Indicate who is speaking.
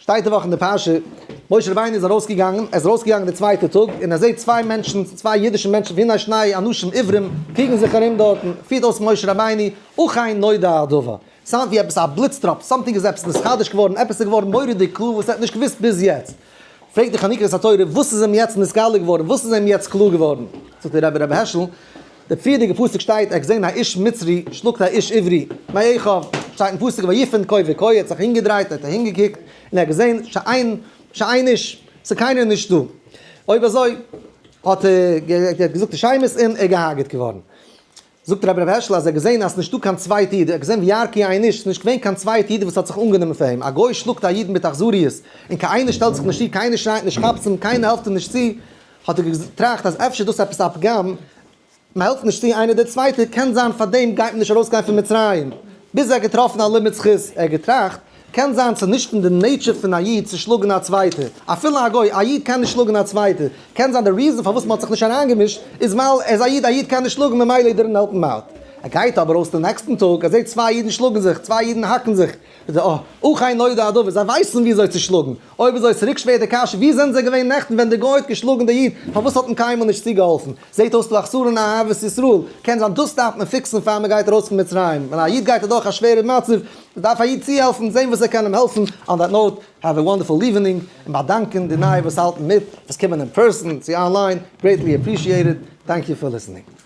Speaker 1: שטייט די וואך אין די פרשה, משה רבינו איז ארויסגעגאנגען, ער איז ארויסגעגאנגען די צווייטע טאג, און ער זעט צוויי מענטשן, צוויי אידישע מענטשן, והנה שני אנשים עברים, קריגן זיך ארום דארטן, פירט אויס משה רבינו, אכן נודע הדבר. sound ווי עפעס א בליץ טראפ, something איז עפעס נתחדש געווארן, עפעס איז געווארן מורא'דיג קלאר וואס ער האט נישט געוואוסט ביז יעצט. פרעגט די חנוכת התורה, וואס איז אים יעצט נתגלה געווארן, וואס איז אים יעצט קלאר געווארן? זאגט דער רבי רבי העשל, די פריערדיגע פסוק שטייט, ער האט געזען א איש מצרי שלאגט א איש עברי, מאחיו, שטייט אין פסוק ויפן כה וכה, ער האט זיך אהינגעדרייט, ער האט אהינגעקוקט, און ער האט געזען שאין שאין איש, ס'איז קיינער נישט דא. אויב אזוי האט ער געזאגט די שמות און ער איז געהארגעט געווארן. זאגט רבי ר' העשל אז ער האט געזען אז ס'נישטא קיין צווייטע איד, ער האט געזען וירא כי אין איש, ס'נישט געווען קיין צווייטע איד וואס האט זיך אנגענומען פאר אים, א גוי שלאגט א איד מיט אכזריות, און קיינער שטעלט זיך נישט צו, קיינער שרייט נישט כאפצעם, קיינער העלפט אים נישט צו, האט ער געטראכט אז אפשר איז דאס עפעס א פגם, מ'העלפט נישט צו איינער דער צווייטער, קען זיין פאר דעם גייט מען נישט ארויסגיין פון מצרים, ביז ער האט געטראפן א לימוד זכות, ער האט געטראכט, קען זיין ס'איז נישט אין די nature פון א איד צו שלאגן א צווייטער, אפילו א גוי, א איד קען נישט שלאגן א צווייטער, קען זיין די reason פארוואס מ'האט זיך נישט אריינגעמישט איז ווייל ער איז א איד, א איד קען נישט שלאגן ממילא he didn't help him out. ער גייט אבער אויס די נעקסטן טאג, ער זעט צוויי אידן שלאגן זיך, צוויי אידן האקן זיך, זאגט ער, אה, אכן נודע הדבר, זיי ווייסן וויאזוי צו שלאגן, אויב אזוי צוריק שווער די קשיא, ווי זענען זיי געווען נעכטן ווען די גוי האט געשלאגן די איד, פארוואס האט מען קיינמאל נישט צוגעהאלפן? זעט אויס לחסרון אהבת ישראל, קען זיין דאס דארף מען fix ן פאר מען גייט ארויס פון מצרים, ווען א איד גייט אדורך א שווערע מצב, דארף א איד צוהעלפן, זען וואס ער קען אים העלפן, on that note, have a wonderful evening, און באדאנקען די נייע וואס האלטן מיט, וואס קומען אין person צו online, greatly appreciated, thank you for listening.